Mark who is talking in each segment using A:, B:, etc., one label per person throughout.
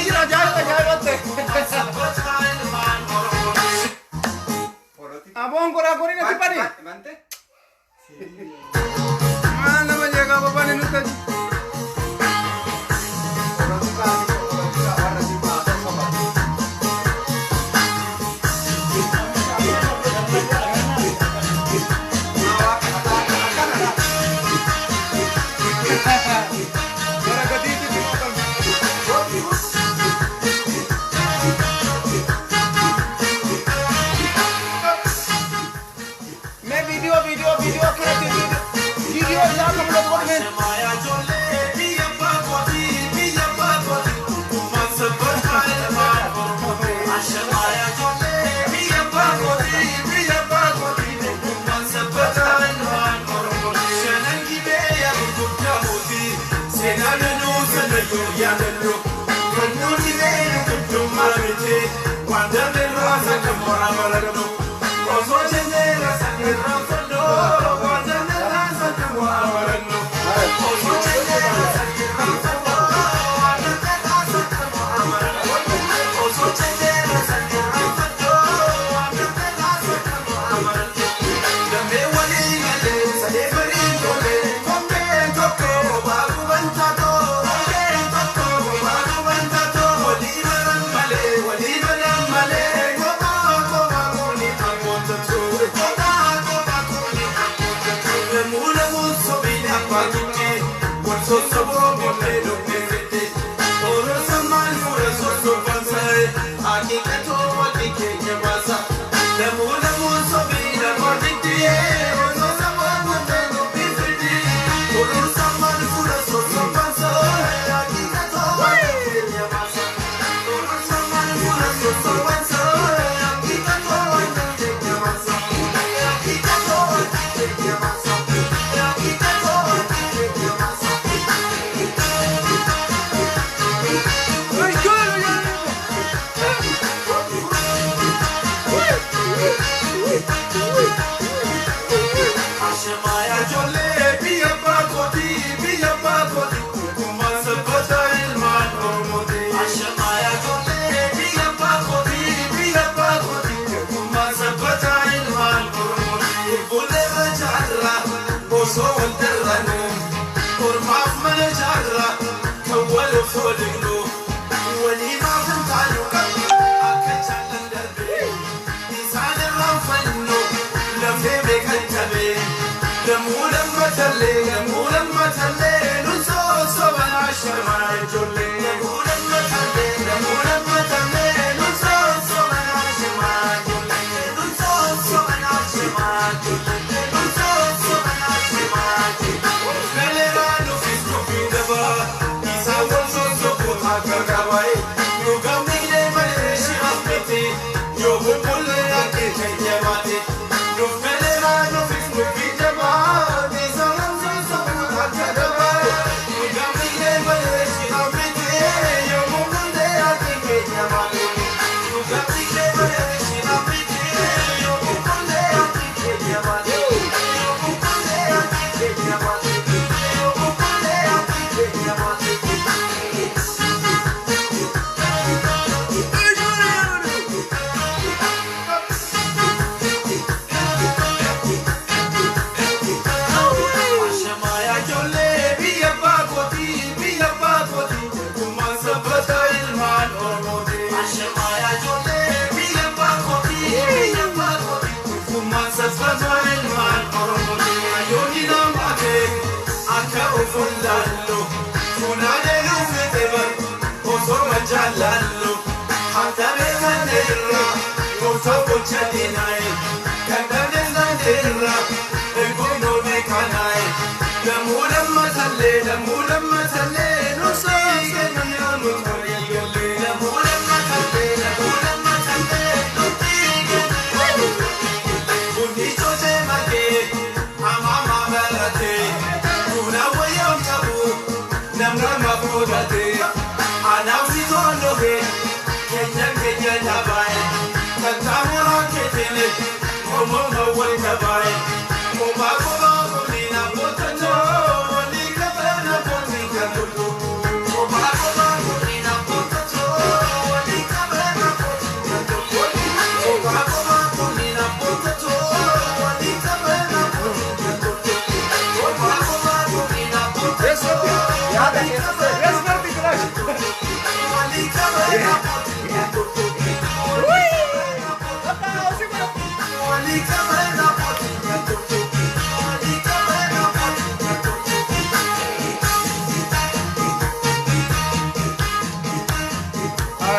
A: Jira ajaa'iba ajaa'ibatti. Aboon goraa gorii natti bani.
B: Bante?
A: Maal nama jeeqaa babani nutti achi.
B: Polotikaa polotikaa warra jimmaa sosoba. Akkana.
A: Gara gadiitti nu qabna. Mee viidiyoo viidiyoo viidiyoo akkanatti viidiyoo isaa akka mul'atu godhu mee.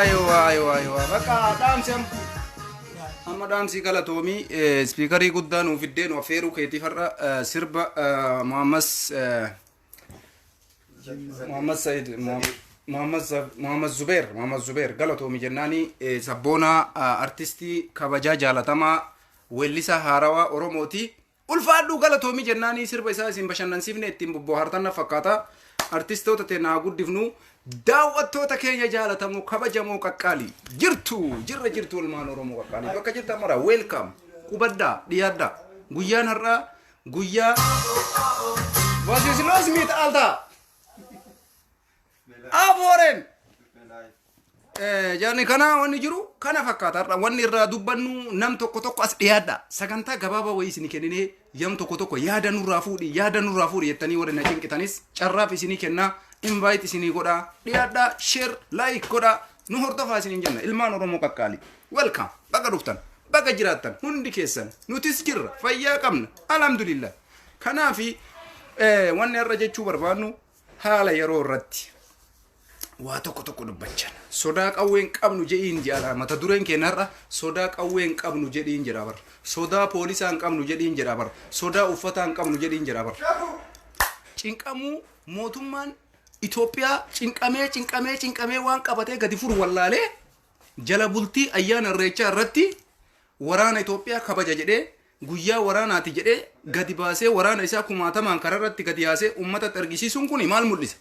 A: Aywa, aywa, aywa. Bakka dhaamsi amma. Amma dhaamsi galatoomii speakerii guddaa nuuf fiddee nu affeeruu keetiif har'a sirba Muhammad Said, Muhammad Zubeer galatoomii jennaani. Sabboonaa, artistii kabajaa jaalatamaa, weellisaa haarawaa Oromooti. Ulfaadhuu, galatoomii jennaanii. Sirba isaa isin bashannansiifne, ittiin bobbohaartan fakkaata. Artistoota teenya haa guddifnu. Daawwattoota keenya jaalatamoo, kabajamoo, qaqqaalii, jirtu, jirra, jirtu, ilmaan Oromoo qaqqaalii bakka jirtan mara, welcome, qubaddaa, dhiyaaddaa. Guyyaan har'aa guyyaa Was ist los mit, Alter? Abooren! Jaarni kana wanni jiru kana fakkaata. Har'a wanni irraa dubbannu, nam tokko tokko as dhiyaadha. Sagantaa gabaabaa wayii isinii kenninee, yam tokko tokko yaada nurraa fuudhi, yaada nurraa fuudhi jettanii warri na cinqitanis carraaf isinii kennaa, invite isinii godhaa, dhiyaadhaa, share, like godhaa, nu hordofaa isiniin jenna. Ilmaan Oromoo qaqqaalii, welcome, baga dhuftan, baga jiraattan hundi keessan. Nutis jirra, fayyaa qabna, alhamdulillah. Kanaafi wanni har'a jechuu barbaannu haala yeroo irratti waa tokko tokko dubbachan. Sodaa qawween qabnu jedhiin jedha mata dureen keenya har'a. Sodaa qawween qabnu jedhiin jedha bar. Sodaa poolisaa hin qabnu jedhiin jedha bar. Sodaa uffataa hin qabnu jedhiin jedha bar. Cinqamuu mootummaan Itoophiyaa cinqamee, cinqamee, cinqamee waan qabatee gadi furu wallaalee, jala bultii ayyaana Irreechaa irratti waraana Itoophiyaa kabaja jedhee, guyyaa waraanaati jedhee gadi baasee, waraana isaa kumaatamaan karaa irratti gadi yaasee uummatatti argisiisuun kun maal mul'isa?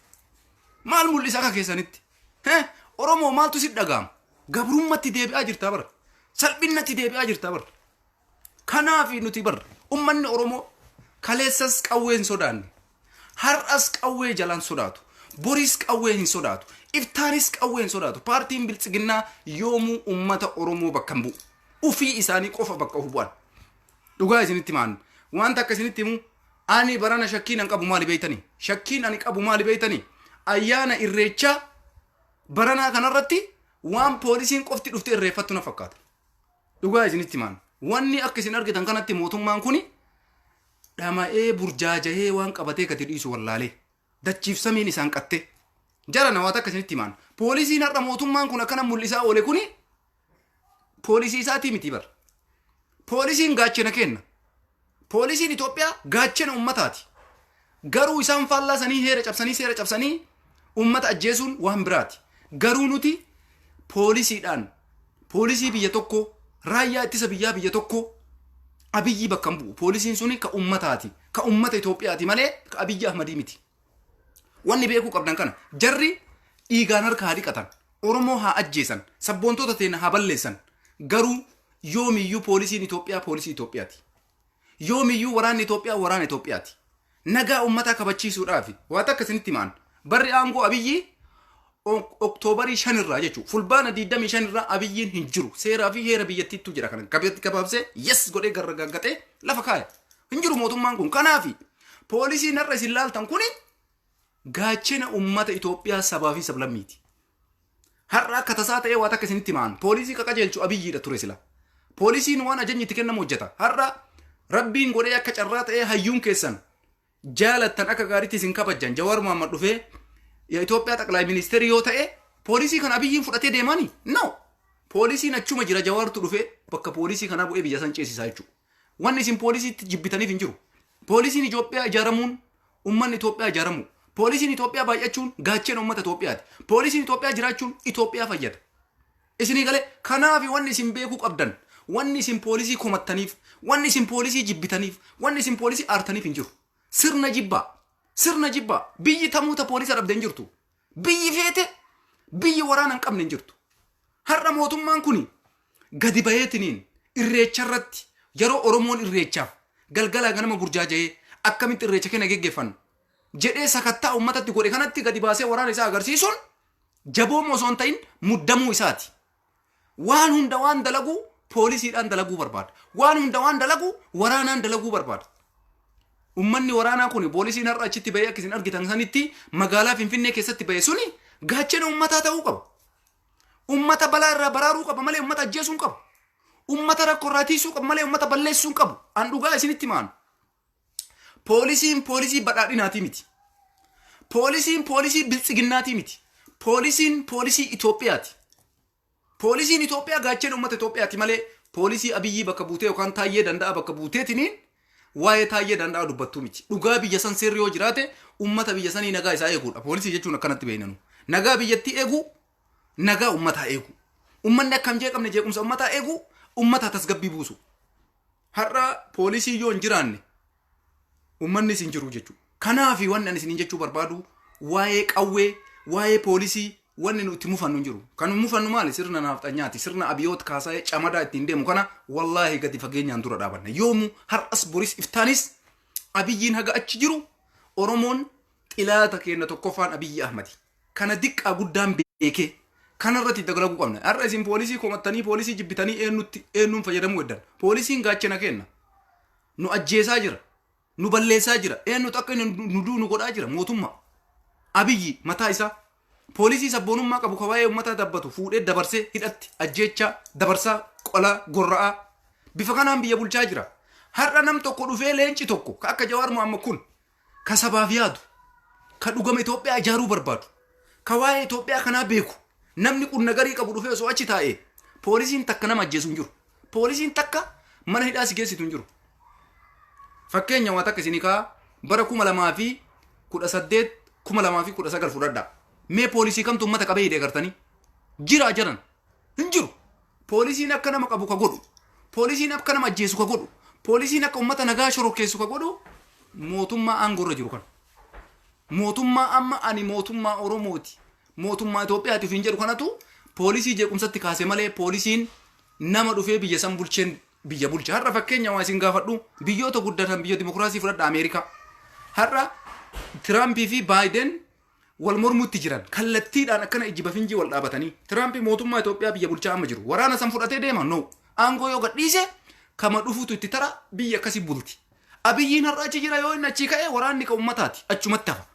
A: Maal mul'isa akka keessanitti? Hee? Oromoo, maaltu si dhaga'ama? Gabrummatti deebi'aa jirta bara. Salphinnatti deebi'aa jirta bara. Kanaaf nuti bar, ummanni Oromoo kaleessas qawwee hin sodaanne. Har'as qawwee jalaan sodaatu. Boris qawwee hin sodaatu. Iftaanis qawwee hin sodaatu. Paartiin Biltsiginnaa yoomuu ummata Oromoo bakka hin bu'u. Ufii isaanii qofa bakka of bu'an. Dhugaa isinitti maan. Wanta akka isinitti himu, ani barana shakkiin an qabu maali beeytanii? Shakkiin ani qabu maali beeytanii? Ayyaana Irreechaa baranaa kanarratti waan poolisiin qofti dhufte irreeffattu na fakkaata. Dhugaa isinitti maan. Wanni akka isin argitan kanatti mootummaan kuni dhama'ee, burjaajahee, waan qabatee gadi dhiisu wallaalee. Dachiif samiin isaan qatte. Jara na, waan akka isinitti himaan. Poolisiin har'a mootummaan kun akkana mul'isaa oole kuni poolisii isaatii miti bar. Poolisiin gaachena kenna. Poolisiin Itoophiyaa gaachena ummataati. Garuu isaan faallaa sanii heera cabsanii, seera cabsanii ummata ajjeesuun waan biraati. Garuu nuti poolisiidhaan, poolisii biyya tokko, raayyaa ittisa biyyaa biyya tokko Abiyyi bakka hin bu'u. Poolisiin suni ka ummataati. Ka ummata Itoophiyaati malee ka Abiyyi Ahmadii miti. Wanni beekuu qabdan kana: jarri dhiigaan harka haa dhiqatan. Oromoo haa ajjeesan. Sabboontoota teenya haa balleessan. Garuu yoomiyyuu poolisiin Itoophiyaa poolisii Itoophiyaati. Yoomiyyuu waraanni Itoophiyaa waraana Itoophiyaati. Nagaa uummataa kabachiisuudhaafi. Waan akka isinitti himaan. Barri aangoo Abiyyi Oktoobarii 5 irraa jechuudha. Fulbaana 25 irraa Abiyyiin hin jiru. Seeraa fi heera biyyattiittu jira kana. Gabaabsee yes godhee garra gaggaxee lafa kaaya. Hin jiru mootummaan kun. Kanaafi poolisiin har'a isin laaltan kuni gaachena uummata Itoophiyaa sabaa fi sablammiiti. Har'a akka tasaa ta'ee, waan akka isinitti himaan, poolisii qaqajeelchu Abiyyiidha ture sila. Poolisiin waan ajajni itti kennamu hojjeta. Har'a Rabbiin godhee, akka carraa ta'ee, hayyuun keessan jaalattan, akka gaariitti isin kabajjan, Jawaar Muhammad dhufee የኢትዮጵያ ጠቅላይ ሚኒስትር yoo ta'e, poolisii kan Abiyyiin fudhatee deemani? No. Poolisiin achuma jira. Jawaartu dhufee bakka poolisii kanaa bu'ee biyya san ceesisaa jechuudha. Wanni isin poolisiitti jibbitaniif hin jiru. Poolisiin Itoophiyaa ijaaramuun uummanni Itoophiyaa ijaaramu. Poolisiin Itoophiyaa baay'achuun gaachena uummata Itoophiyaati. Poolisiin Itoophiyaa jiraachuun Itoophiyaa fayyada. Isinii galee? Kanaaf wanni isin beekuu qabdan, wanni isin poolisii komattaniif, wanni isin poolisii jibbitaniif, wanni isin poolisii aartaniif hin jiru. Sirna jibbaa. Sirna jibbaa. Biyyi tamuuta poolisa dhabde hin jirtu. Biyyi feete biyyi waraana hin qabne hin jirtu. Har'a mootummaan kuni gadi baheetiniin Irreecha irratti, yeroo Oromoon Irreechaaf galgalaa ganama burjaaja'ee akkamitti Irreecha keenya geggeeffanna jedhee sakattaa uummatatti godhe kanatti, gadi baasee waraana isaa agarsiisuun jabooma osoo hin ta'in muddamuu isaati. Waan hunda waan dalagu poolisiidhaan dalaguu barbaada. Waan hunda waan dalagu waraanaan dalaguu barbaada. Uummanni waraanaa kun, poolisiin har'a achitti bahee akka isin argitan sanitti magaalaa Finfinnee keessatti bahe suni gaachana uummataa ta'uu qaba. Uummata balaa irraa baraaruu qaba malee uummata ajjeesuu hin qabu. Uummata rakkoo irraa tiisuu qaba malee uummata balleessuu hin qabu. An dhugaa isinitti himaan. Poolisiin poolisii badhaadhinaatii miti. Poolisiin poolisii Biltsiginnaatii miti. Poolisiin poolisii Itoophiyaati. Poolisiin Itoophiyaa gaachena uummata Itoophiyaati malee poolisii Abiyyii bakka buutee yookaan Taayyee Danda'aa bakka buuteetiniin waa'ee Taayyee Danda'aa dubbattuu miti. Dhugaa biyya san seerri yoo jiraate uummata biyya sanii nagaa isaa eeguudha. Poolisii jechuun akkanatti beeknanu. Nagaa biyyattii eeguu, nagaa uummataa eeguu. Uummanni akka hin jeeqamne jeequmsa uummataa eeguu, uummataa tasgabbii buusu. Har'a poolisii yoo hin jiraanne uummannis hin jiru jechuudha. Kanaafi wanni ani isiniin jechuu barbaadu waa'ee qawwee, waa'ee poolisii wanni nu itti mufannu hin jiru. Kan nu mufannu maali? Sirna naafxanyaati. Sirna Abiyoot Kaasaayee Camadaa ittiin deemu kana wallaahi gadi fageenyaan dura dhaabanna. Yoomuu har'as boris iftaanis Abiyyiin haga achi jiru Oromoon xilaata keenya tokkoffaan Abiyyi Ahmadi. Kana diqqaa guddaan beekee kana irratti dagalaguu qabna. Har'a isin poolisii komattanii poolisii jibbitanii eenyutti eenyuun fayyadamuu heddan. Poolisiin gaachena kenna. Nu ajjeesaa jira. Nu balleessaa jira. Eenyutu akka inni nu du'u nu godhaa jira? Mootummaa. Abiyyi mataa isaa. Poolisii sabboonummaa qabu ka waa'ee uummataa dabbatu fuudhee dabarsee hidhatti ajjeechaa dabarsaa qolaa gorra'aa bifa kanaan biyya bulchaa jira. Har'a nam tokko dhufee leenci tokko ka akka Jawaar Mohaammed kun ka sabaaf yaadu ka dhugama Itoophiyaa ijaaruu barbaadu ka waa'ee Itoophiyaa kanaa beeku namni qunna garii qabu dhufee osoo achi taa'ee poolisiin takka nama ajjeesu hin jiru. Poolisiin takka mana hidhaa si geessitu hin jiru. Fakkeenya waa takka isinii kaa bara 2018 2019 fudhadhaa. Mee poolisii kamtu uummata qabee hidhee gartanii? Jira jedhan hin jiru. Poolisiin akka nama qabu ka godhu, poolisiin akka nama ajjeesu ka godhu, poolisiin akka uummata nagaa shororkeessu ka godhu mootummaa aangoo irra jiru kana. Mootummaa amma ani mootummaa Oromooti, mootummaa Itoophiyaati ofiin jedhu kanatu poolisii jeequmsatti kaase malee poolisiin nama dhufee biyya san bulcheen biyya bulcha. Har'a fakkeenya waa isin gaafadhu biyyoota guddatan biyya dimokiraasii fudhadha Ameerikaa. Har'a Tiraampii fi Baayiden wal mormutti jiran kallattiidhaan akkana ijji bafinjii wal dhaabatanii Tiraampi mootummaa Itoophiyaa biyya bulchaa amma jiru waraana san fudhatee deema no aangoo yoo gadhiise kama dhufutu itti tara biyya akkasii bulti. Abiyyiin har'a achi jira yoo inni achii ka'e waraanni ka ummataati achumatti hafa.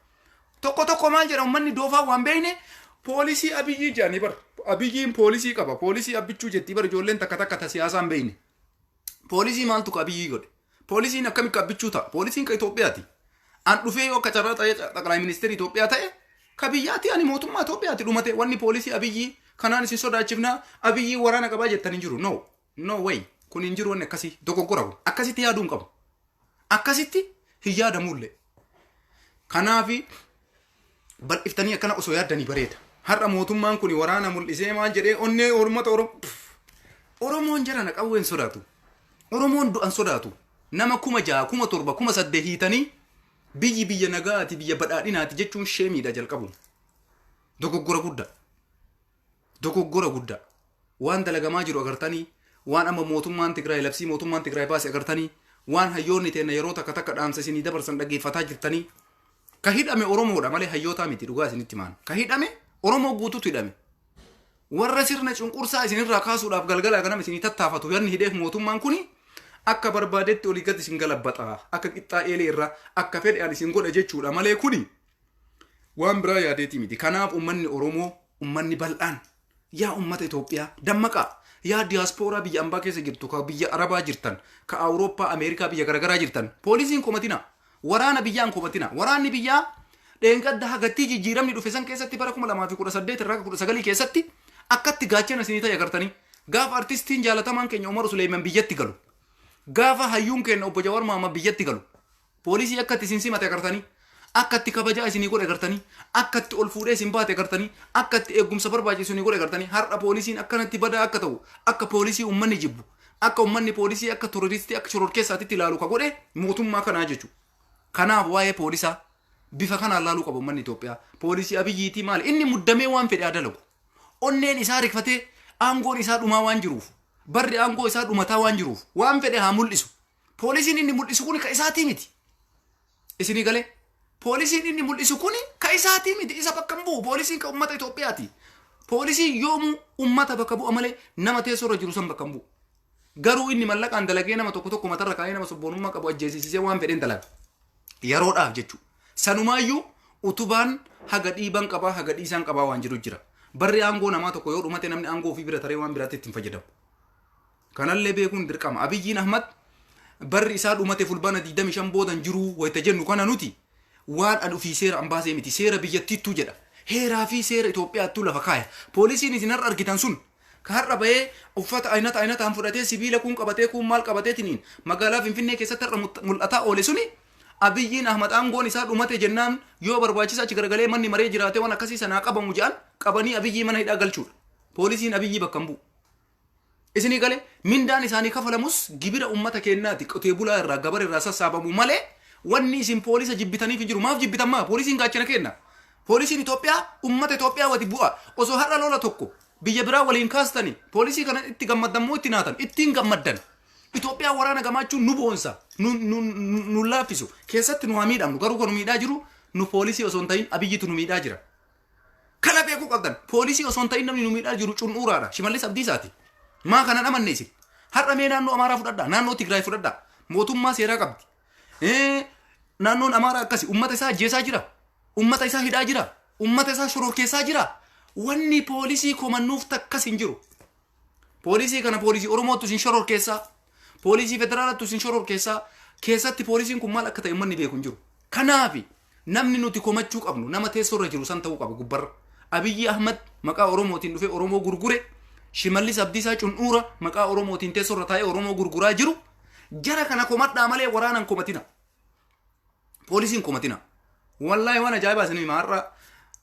A: Tokko tokko maal jedha ummanni doofaa waan beekne poolisii Abiyyii jedhanii bar Abiyyiin poolisii qaba poolisii abbichuu jetti bar ijoolleen takka takka ta siyaasaa hin beekne. Poolisii maaltu ka Abiyyii godhe? Poolisiin akkamitti ka abbichuu ta'a? Poolisiin ka Itoophiyaati. An dhufee yoo akka carraa ta'ee xaqalaa ministeera Itoophiyaa ta'e ka biyyaati ani mootummaa Itoophiyaati dhumate wanni poolisii Abiyyii kanaan isin sodaachifnaa Abiyyii waraana qabaa jettan hin jiru. No. No way. Kun hin jiru wanni akkasii. Dogoggora kun. Akkasitti yaaduu hin qabu. Akkasitti hin yaadamullee. Kanaafi bal'iftanii akkana osoo yaaddanii bareeda. Har'a mootummaan kun waraana mul'isee maal jedhee onnee uummata Oromoo. Oromoon jarana qawween sodaatu. Oromoon du'an sodaatu. Nama 6000, 7000, 8000 hiitanii biyyi biyya nagaati, biyya badhaadhinaati jechuun sheemiidha jalqabu. Dogoggora guddaa. Dogoggora guddaa. Waan dalagamaa jiru agartanii, waan amma mootummaan Tigraay labsii mootummaan Tigraay baase agartanii, waan hayyoonni teenna yeroo takka takka dhaamsa isinii dabarsan dhaggeeffataa jirtanii. Ka hidhame Oromoodha malee hayyootaa miti dhugaa isinitti maan. Ka hidhame Oromoo guututu hidhame. Warra sirna cunqursaa isinirraa kaasuudhaaf galgalaa ganama isinii tattaafatu yanni hidheef mootummaan kuni akka barbaadetti olii gad isin galabbaxa akka qixxaa eelee irraa akka fedhe an isin godha jechuudha malee kuni waan biraa yaadeetii miti. Kanaaf uummanni Oromoo uummanni bal'aan yaa uummata Itoophiyaa dammaqaa yaa diyaaspooraa biyya ambaa keessa jirtu ka biyya Arabaa jirtan ka Awurooppaa Ameerikaa biyya garaagaraa jirtan poolisiin komatina waraana biyyaan komatina waraanni biyyaa dheengadda hagattii jijjiiramni dhufe san keessatti bara 2018 irraa 19 keessatti akkatti gaachana isinii ta'e agartanii gaafa artistiin jaalatamaan keenya Umar Suleeman biyyatti galu gaafa hayyuun keenya obbo Jawar Mohammad biyyatti galu poolisii akka itti isin simate agartanii akka itti kabajaa isinii godhe agartanii akka itti ol fuudhee isin baate agartanii akka itti eegumsa barbaachisu isinii godhe agartanii har'a poolisiin akkanatti badaa akka ta'u akka poolisii uummanni jibbu akka uummanni poolisii akka terroristii akka shororkeessaatitti ilaalu ka godhe mootummaa kanaa jechuudha. Kanaaf waa'ee poolisaa bifa kanaan laaluu qaba uummanni Itoophiyaa. Poolisii Abiyyiitii maali? Inni muddamee waan fedhe haa dalagu. Onneen isaa rikfatee aangoon isaa dhumaa waan jiruuf barri aangoo isaa dhumataa waan jiruuf waan fedhe haa mul'isu. Poolisiin inni mul'isu kun ka isaatii miti. Isinii galee? Poolisiin inni mul'isu kun ka isaatii miti. Isa bakka hin bu'u. Poolisiin ka uummata Itoophiyaati. Poolisiin yoomuu uummata bakka bu'a malee nama teessoo irra jiru san bakka hin bu'u. Garuu inni mallaqaan dalagee nama tokko tokko matarra kaa'ee nama sobboonummaa qabu ajjeesisiisee waan fedheen dalaga. Yeroodhaaf jechuudha. Sanumaayyuu utubaan haga dhiiban qabaa haga dhiisaan qabaa waan jiru jira. Barri aangoo namaa tokko yoo dhumate namni aangoo ofii bira taree waan biraatti ittiin fayyadamu. Kanallee beekuun dirqama. Abiyyiin Ahmad barri isaa dhumate fulbaana 25 boodan jiruu wayita jennu kana nuti waan an ofii seera an baasee miti seera biyyattiittuu jedha. Heeraa fi seera Itoophiyaattuu lafa kaaya. Poolisiin isin har'a argitan sun Ka har'a bahee uffata aynata aynataan fudhatee, sibiila kun qabatee, kun maal qabateetiniin magaalaa Finfinnee keessatti har'a mul'ataa oole suni, Abiyyiin Ahmad aangoon isaa dhumate jennaan, yoo barbaachisa achi garagalee manni maree jiraatee waan akkasii sanaa qabamu jedhan, qabanii Abiyyii mana hidhaa galchuudha. Poolisiin Abiyyii bakka hin bu'u. Isinii galee, mindaan isaanii kafalamus gibira ummata keenyaati, qotee bulaa irraa, gabara irraa sassaabamu malee wanni isin poolisa jibbitaniif hin jiru. Maaf jibbitan maa? Poolisiin gaachana kenna. Poolisiin Itoophiyaa ummata Itoophiyaa wati bu'a. Osoo har'a lola tokko biyya biraa waliin kaastani, poolisii kana itti gammaddan moo itti naatan? Ittiin gammaddan. Itoophiyaa waraana gamaachuun nu boonsa, nu laaffisu. Keessatti nu haa miidhamnu, garuu kan nu miidhaa jiru nu poolisii osoo hin ta'in Abiyyitu nu miidhaa jira. Kana beekuu qabdan. Poolisii osoo hin ta'in namni nu miidhaa jiru cun'uuraadha. Shimallis Abdiisaati. Maa kanan amanne isin? Har'a mee naannoo Amaaraa fudhadhaa. Naannoo Tigraay fudhadhaa. Mootummaa seeraa qabdi. Naannoon Amaaraa akkasi. Uummata isaa ajjeesaa jira. Uummata isaa hidhaa jira. Uummata isaa shororkeessaa jira. Wanni poolisii komannuuf takkas hin jiru. Poolisii kana poolisii Oromootu isin shororkeessaa. Poolisii federaalattu isin shororkeessaa. Keessatti poolisiin kun maal akka ta'e uummanni beeku hin jiru. Kanaafi namni nuti komachuu qabnu nama teessoo irra jiru san ta'uu qaba gubbarra. Abiyyi Ahmad maqaa Oromootiin dhufee Oromoo gurgure. Shimallis Abdiisaa cun'uura maqaa Oromootiin teessoo irra taa'ee Oromoo gurguraa jiru. Jara kana komadhaa malee waraanan komatina. Poolisiin komatina. Wallaahi, waan ajaa'ibaa isin hima. Har'a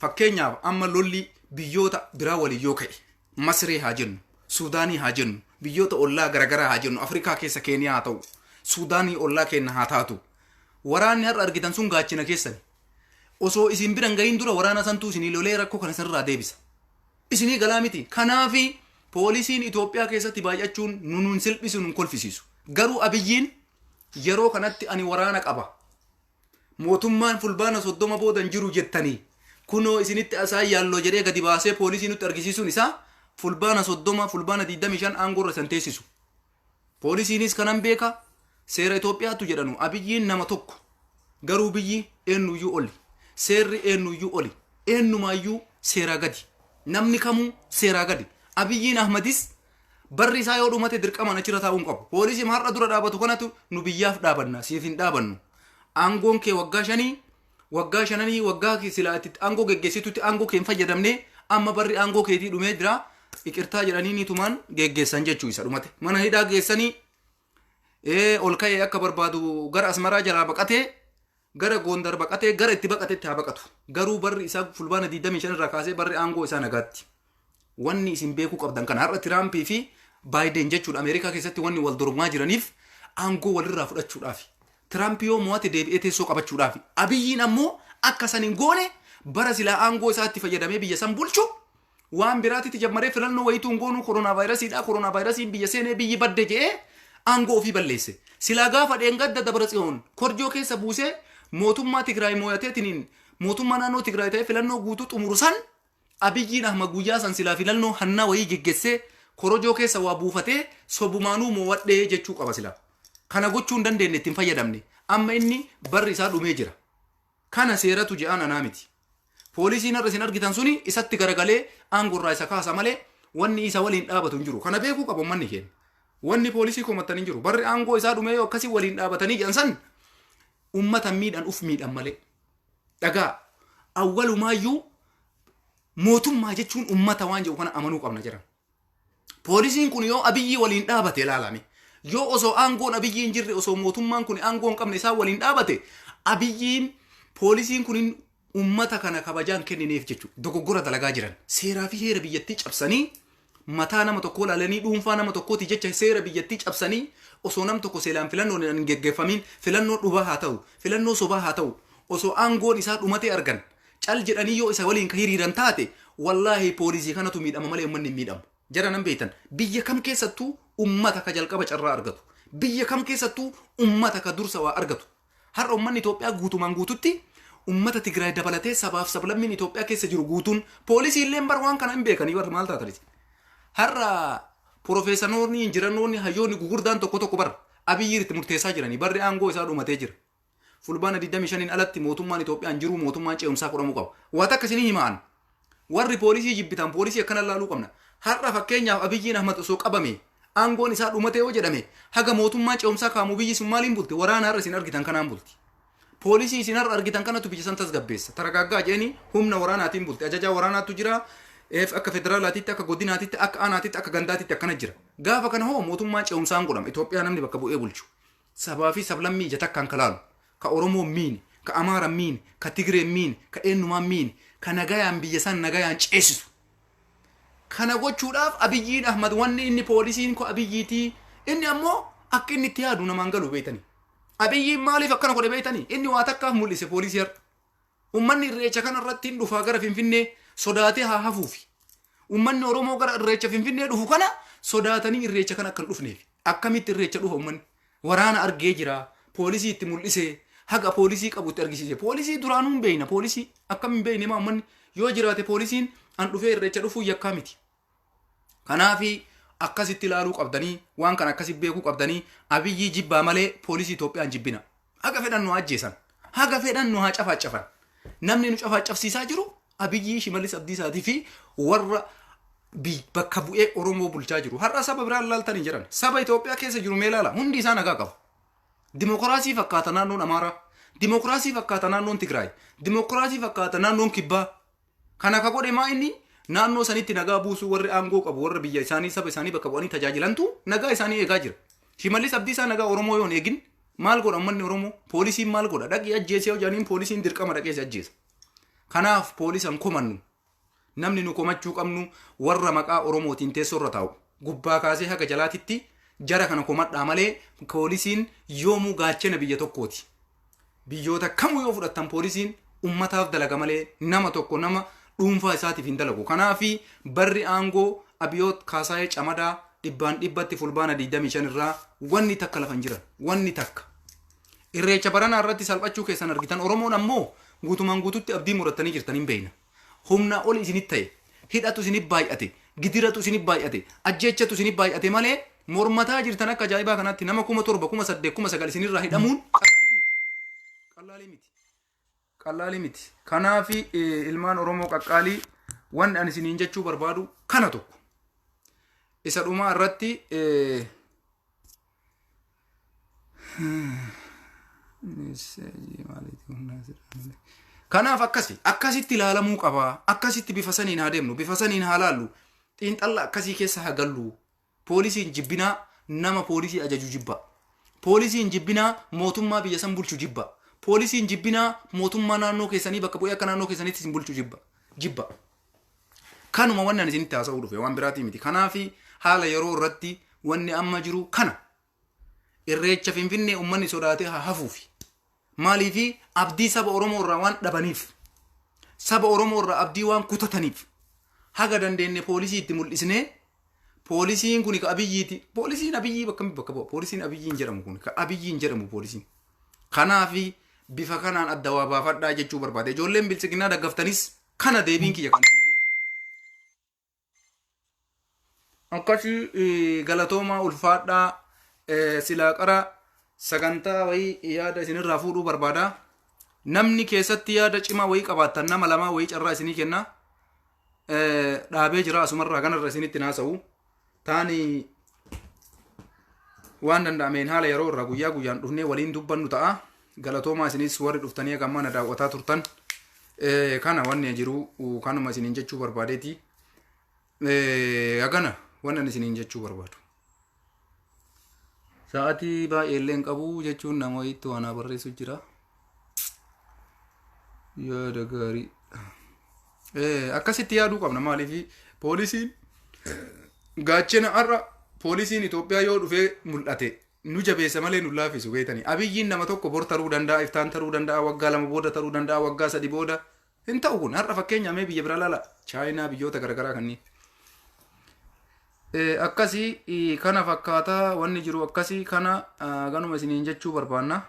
A: fakkeenyaaf amma lolli biyyoota biraa waliin yoo ka'e, Masree haa jennu, Suudaanii haa jennu, biyyoota ollaa garaagaraa haa jennu, Afrikaa keessa Keeniyaa haa ta'u, Suudaanii ollaa keenya haa taatu. Waraanni har'a argitan sun gaachina keessani. Osoo isin bira hin gahin dura waraana santuu isinii lolee rakkoo kana isinirraa deebisa. Isinii galaa miti. Kanaafi poolisiin Itoophiyaa keessatti baay'achuun nu nun silphisu, nun kolfisiisu. Garuu Abiyyiin yeroo kanatti ani waraana qaba, mootummaan Fulbaana 30 booda hin jiru jettanii, kunoo isinitti asaa yaalloo jedhee gadi baasee poolisii nutti argisiisuun isaa Fulbaana 30, Fulbaana 25 aangoo irra isan teessisu. Poolisiinis kanan beeka, seera Itoophiyaatu jedhanu, Abiyyiin nama tokko, garuu biyyi eenyuyyuu oli, seerri eenyuyyuu oli, eenyumaayyuu seeraa gadi, namni kamuu seeraa gadi. Abiyyiin Ahmadis barri isaa yoo dhumate dirqamaan achirra taa'uu hin qabu. Poolisiin har'a dura dhaabatu kanatu nu biyyaaf dhaabanna, siif hin dhaabannu. Aangoon kee waggaa 5, waggaa shananii, waggaa kee silaa itti aangoo geggeessitutti aangoo kee hin fayyadamne, amma barri aangoo keetii dhumee jira. Iqirtaa jedhanii ni tumaan geggeessan jechuu isa dhumate. Mana hidhaa geessanii ol ka'ee akka barbaadu gara Asmaraa jalaa baqatee, gara Gondar baqatee, gara itti baqatetti haa baqatu. Garuu barri isaa Fulbaana 25 irraa kaasee barri aangoo isaa nagaatti. Wanni isin beekuu qabdan kana, har'a Tiraampii fi Baayiden jechuudha Ameerikaa keessatti wanni wal dorgomaa jiraniif aangoo walirraa fudhachuudhaafi. Tiraamp yoo mo'ate deebi'ee teessoo qabachuudhaafi. Abiyyiin ammoo akka san hin goone, bara silaa aangoo isaatti fayyadamee biyya san bulchu waan biraatitti jammaree, filannoo wayituu hin goonuu, koronaa vaayirasiidha, koronaa vaayirasiin biyya seenee biyyi badde jedhee aangoo ofii balleesse. Silaa gaafa dheengadda Dabra Tsiyoon korjoo keessa buusee mootummaa Tigraay moo'ateetiniin mootummaa naannoo Tigraay ta'ee filannoo guutuu xumuru san, Abiyyiin Ahmad guyyaa san silaa filannoo hannaa wayii geggessee korojoo keessa waa buufatee sobumaanuu moo'adhee jechuu qaba silaa. Kana gochuu hin dandeenye, itti hin fayyadamne. Amma inni barri isaa dhumee jira. Kana seeratu je'aan, anaa miti. Poolisiin har'a isin argitan suni isatti garagalee aangoo irraa isa kaasa malee wanni isa waliin dhaabatu hin jiru. Kana beekuu qaba uummanni keenya. Wanni poolisii komattan hin jiru. Barri aangoo isaa dhumee yoo akkasii waliin dhaabatanii jedhan san uummata miidhan, uf miidhan malee. Dhagaa, awwalumaayyuu mootummaa jechuun uummata waan jedhu kana amanuu qabna jedhan. Poolisiin kun yoo Abiyyii waliin dhaabate ilaalame. Yoo osoo aangoon Abiyyii hin jirre, osoo mootummaan kun aangoo hin qabne isaan waliin dhaabate, Abiyyiin poolisiin kun uummata kana kabajaan kennineef jechuudha. Dogoggora dalagaa jiran. Seeraa fi heera biyyattii cabsanii, mataa nama tokkoo ilaalanii, dhuunfaa nama tokkooti jecha seera biyyattii cabsanii, osoo nam tokko seelaan filannoon hin geggeeffamin, filannoo dhugaa haa ta'u, filannoo sobaa haa ta'u, osoo aangoon isaa dhumatee argan cal jedhanii yoo isa waliin ka hiriiran taate, wallaahi poolisii kanatu miidhama malee uummanni hin miidhamu. Jara nan beektan, biyya kam keessattuu ummata ka jalqaba carraa argatu. Biyya kam keessattuu ummata ka dursa waa argatu. Har'a uummanni Itoophiyaa guutumaan guututti, ummata Tigraay dabalatee, sabaaf sablammiin Itoophiyaa keessa jiru guutuun, poolisii illee bar waan kana hin beekanii bar maal taatanis. Har'a piroofeesanoonni, injiranoonni, hayyoonni gugurdaan tokko tokko bar Abiyyi itti murteessaa jiranii, barri aangoo isaa dhumatee jira. Fulbaana 25n alatti mootummaan Itoophiyaa hin jiru, mootummaan ce'umsaa godhamuu qaba. Waan akka isinii himaan, warri poolisii jibbitan poolisii akkana laaluu qabna. Har'a fakkeenyaaf Abiyyiin Ahmad osoo qabame, aangoon isaa dhumate yoo jedhame, haga mootummaan ce'umsaa kaamu biyyi sun maaliin bulti? Waraana har'a isin argitan kanaan bulti. Poolisii isin har'a argitan kanatu biyya san tasgabbeessa. Taragaaggaa jedhanii humna waraanaatiin bulti. Ajajaa waraanaatu jira. Akka federaalaatitti, akka godinaatitti, akka aanaatitti, akka gandaatitti akkana jira. Gaafa kana hoo mootummaa ce'umsaan godhama. Itoophiyaa namni bakka bu'ee bulchu. Sabaa fi sablammii ija takkaan kalaalu. Ka Oromoo miini, ka Amaara miini, ka Tigree miini, ka eenyumaa miini, ka nagayaan biyya san nagayaan ceesisu. Kana gochuudhaaf Abiyyiin Ahmad wanni inni poolisiin ko Abiyyiitii inni ammoo akka inni itti yaadu namaan galu beeytanii. Abiyyiin maaliif akkana godhe beeytanii? Inni waa takkaaf mul'ise poolisii har'a. Uummanni irreecha kana irratti hin dhufaa gara Finfinnee sodaatee haa hafuufi. Uummanni Oromoo gara irreecha Finfinnee dhufu kana sodaatanii irreecha kana akka hin dhufneef. Akkamitti irreecha dhufa uummanni? Waraana argee jira. Poolisii itti mul'ise. Haga poolisii qabu itti argisiise. Poolisii duraanuu hin beekna. Poolisii akkam hin beekne maa uummanni yoo jiraate poolisiin an dhufee irreecha dhufuu yakkaa miti. Kanaafi akkasitti ilaaluu qabdanii waan kana akkasi beekuu qabdanii Abiyyii jibbaa malee poolisii Itoophiyaan jibbina. Haga fedhan nu ajjeesan. Haga fedhan nu haa cafaacafan. Namni nu cafaacafsiisaa jiru Abiyyii Shimallis Abdiisaatii fi warra bakka bu'ee Oromoo bulchaa jiru. Har'a saba biraan ilaaltanii jiran. Saba Itoophiyaa keessa jiru mee ilaala. Hundi isaa nagaa qabu. Dimokiraasii fakkaata naannoon Amaaraa. Dimokiraasii fakkaata naannoon Tigraay. Dimokiraasii fakkaata naannoon Kibbaa. Kana ka godhe maa inni naannoo sanitti nagaa buusuu warri aangoo qabu warra biyya isaanii saba isaanii bakka bu'anii tajaajilantu nagaa isaanii eegaa jira. Shimallis Abdiisaa nagaa Oromoo yoo hin eegin maal godha uummanni Oromoo? Poolisiin maal godha? Dhaqii ajjeesee yoo jedhaniin poolisiin dirqama dhaqee si ajjeesa. Kanaaf poolisan komannu. Namni nu komachuu qabnu warra maqaa Oromootiin teessoo irra taa'u. Gubbaa kaasee haga jalaatitti jara kana komadhaa malee poolisiin yoomuu gaachena biyya tokkooti. Biyyoota kamuu yoo fudhattan poolisiin ummataaf dalaga malee nama tokko nama dhuunfaa isaatiif hin dalagu. Kanaaf barri aangoo Abiyoot Kaasaayee Camadaa dhibbaan dhibbatti fulbaana 25 irraa wanni takka lafa hin jiran. Wanni takka. Irreecha baranaa irratti salphachuu keessan argitan Oromoon ammoo guutumaan guututti abdii murattanii jirtan hin beekna. Humnaa ol isinit ta'e, hidhatu isinit baay'ate, gidiratu isinit baay'ate, ajjeechatu isinit baay'ate malee mormataa jirtan akka ajaa'ibaa kanaatti nama 7,000, 8,000, 9,000 isinirraa hidhamuun qallaalii miti. Qallaalii miti. Qallaalii miti. Kanaaf ilmaan Oromoo qaqqaalii wanni ani isiniin jechuu barbaadu kana tokko. Isa dhumaa irratti Kanaaf akkasi akkasitti ilaalamuu qaba. Akkasitti bifa saniin haa deemnu, bifa saniin haa laallu. Xiinxalla akkasii keessa haa gallu. Poolisiin jibbinaa nama poolisii ajaju jibba. Poolisiin jibbinaa mootummaa biyya san bulchu jibba. Poolisiin jibbinaa mootummaa naannoo keessanii bakka bu'ee akka naannoo keessanitti isin bulchu jibba. Jibba. Kanuma wanni ani isinitti haasa'uu dhufe waan biraatii miti. Kanaaf haala yeroo irratti wanni amma jiru kana. Irreecha Finfinnee uummanni sodaatee haa hafuufi. Maaliifi abdii saba Oromoo irraa waan dhabaniif. Saba Oromoo irraa abdii waan kutataniif. Haga dandeenye poolisii itti mul'isnee poolisiin kun ka Abiyyiiti. Poolisiin Abiyyii bakka bakka bu'a. Poolisiin Abiyyiin jedhamu kun ka Abiyyiin jedhamu poolisiin. Kanaafi bifa kanaan adda waa baafadhaa jechuu barbaade. Ijoolleen biltsiginnaa daggaftanis kana deebiin kiyya kan isinii deebisu. Akkasii galatoomaa ulfaadhaa silaa qara sagantaa wayii yaada isinirraa fuudhuu barbaada. Namni keessatti yaada cimaa wayii qabaattan nama lamaa wayii carraa isinii kenna. Dhaabee jira asumarraa kanarra isinitti naasa'u. Taani waan danda'ameen haala yeroo irraa guyyaa guyyaan dhufnee waliin dubbannu ta'a. Galatoomaa isinis warri dhuftanii haga ammaa na daawwataa turtan. Kana wanni jiru kanuma isiniin jechuu barbaadeeti. Hagana wanni ani isiniin jechuu barbaadu. Sa'aatii baay'ee illee hin qabu jechuun nama wayiitti waan barreessu jira. Yaada gaarii. Akkasitti yaaduu qabna maaliif poolisiin gaachena har'a poolisiin Itoophiyaa yoo dhufee mul'ate nu jabeessa malee nu laaffisu beetanii. Abiyyiin nama tokko bor taruu danda'a, iftaan taruu danda'a, waggaa 2 booda taruu danda'a, waggaa 3 booda hin ta'u kun har'a fakkeenya mee biyya biraa laala Chaayinaa biyyoota garaagaraa kanneen. Akkasii kana fakkaataa wanni jiru akkasii kana ganuma isiniin jechuu barbaanna.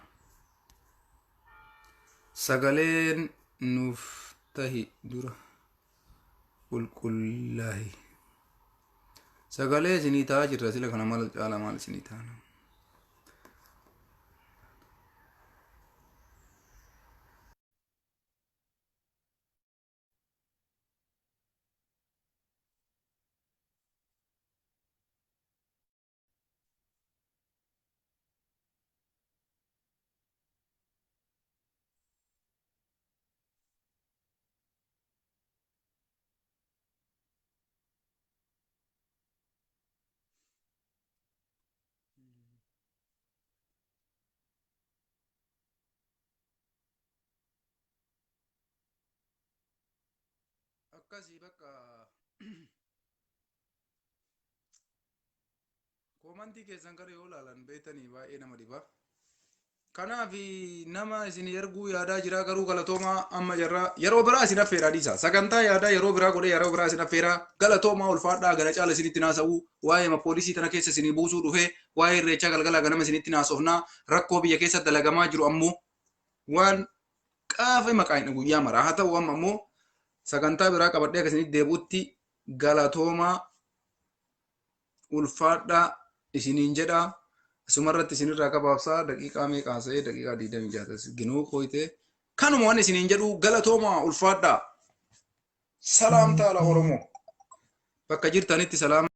A: Sagaleen nuuf tahi dura qulqullaahi. Sagalee isinii ta'aa jirra sila kana maal caala maal isinii ta'ana. Akkasii bakka koomantii keessan kana yoo ilaalan beektanii baay'ee nama dhiba. Kanaaf nama isin erguu yaadaa jira, garuu galatoomaa. Amma jarraa yeroo biraa isin affeeraa dhiisa. Sagantaa yaadaa yeroo biraa godhee yeroo biraa isin affeeraa. Galatoomaa, ulfaadhaa. Gara caala isinitti naasa'u waa'ee poolisii tana keessa isinii buusuu dhufee, waa'ee irreechaa galgalaa ganama isinitti naasofnaa. Rakkoo biyya keessa dalagamaa jiru ammoo waan qaafa maqaa hin guyyaa maraa haa ta'u. Amma ammoo sagantaa biraa qabadhee akka isinitti deebi'utti galatoomaa, ulfaadhaa isiniin jedhaa. Asumarratti isinirraa gabaabsaa. Daqiiqaa meeqa haasa'ee? Daqiiqaa 26 ginuu kooyitee. Kanuma waan isiniin jedhu, galatoomaa, ulfaadhaa. Salaam taala Oromoo. Bakka jirtanitti salaam.